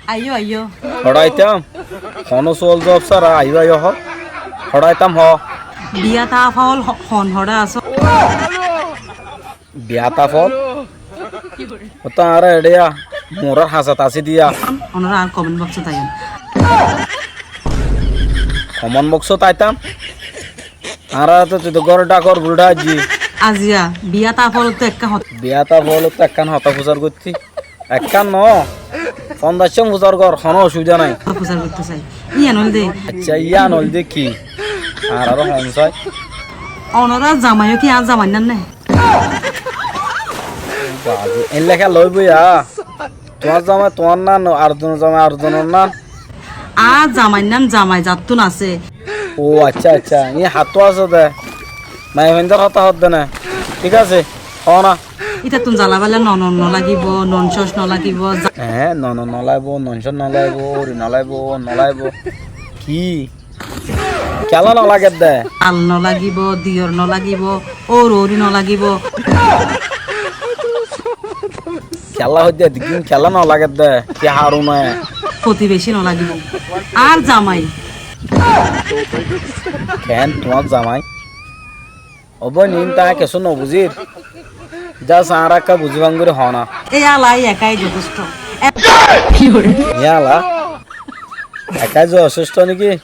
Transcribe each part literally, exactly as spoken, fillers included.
Aiyó, aiyó. Hoçé aitám? Honó suwal zuwab sára aiyó, aiyó hoó. Hoçé aitám hoó. Biyat aá fol ho-, hon hoçé asó? Biyat aá fol? Óttu añára eçé yá, muúrar hañsat así diya. Onorá añár comment box ot aiyón. Comment box ot aitám? Añára to tui to góror dhákor bulthá aijjí. Aziya, biyat aá fol ottu ekkán hotá. Biyat aá fol ottu ekkán hotá fusár goittí. Ekkán noó, fonzaiccán fusár gor, honó ocubidá nái. Fusár goittó sai. Yían óilde. Accá, yían óilde ki? Añáre hoón sai. Onorár zamaiyó ki añár zamair nán né? Bazi, eilla kiyólla óibo yá? Tuáñr zamai tuáñr nán, ar zonor zamai ar zonor nán. Añár zamair nán zamai zattún asé. Ó, accá, accá. Yí hattú asé dé. Maiyafuaindór hotá hoódde né. Thík asé, hoó na. Ítattún zalaibálla nonon nolagibó, noncóc nolagibó, za- Eé, nonon nolaibó, noncóc nolaibó, óuri nolaibó, nolaibó. Ki? Kiyólla nolagedde? Zal nolagibó, diyor nolagibó, óur óuri nolagibó. Kiyólla hoiddé, eddikin kiyólla nolagedde? Ki harone? Fotibeci nolagibó. Ar zamai. Keén tuáñr zamai? Ó bóin, iín tañí kessú nobuzír. Just añára ekká buzí fán gorí hoó na. Ei ala, ei ekai zotosto. Ei ala? Ekai zotosto néki?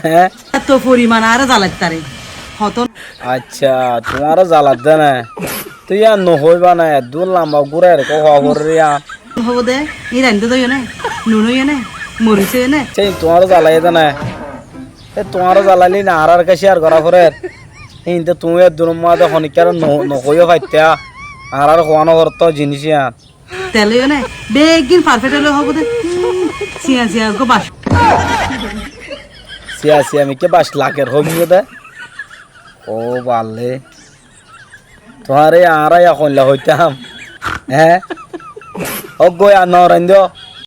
Hé? Etó foriman añáre zalaittáre. Hotó. Accá, tuáñre zaladdé né. Tui yían nohoóiba né, eddúr lamba gúrai rekó hoó forer yían. Hobó de, iín raindó de óiye né, nun óiye né, moris óiye né. Accá, iín tuáñre zalaiyé de né. E tuáñre zalailé né añárar ká cíyar gorá forer. Híin de tuñí eddúr mazé honikkáre no-, nohoóiyo faittá. Añárar hoóa noforótto jiníc yían. Tel óiye né, beggín farfet óile hobó de. Hmm, siya siya eggúa bac. Siya siya mikká bac lager hoóimmiyo de. Ó balle. Tuáñre añára yá hoilla hoitám. Eé? Eggúa yá noraindó.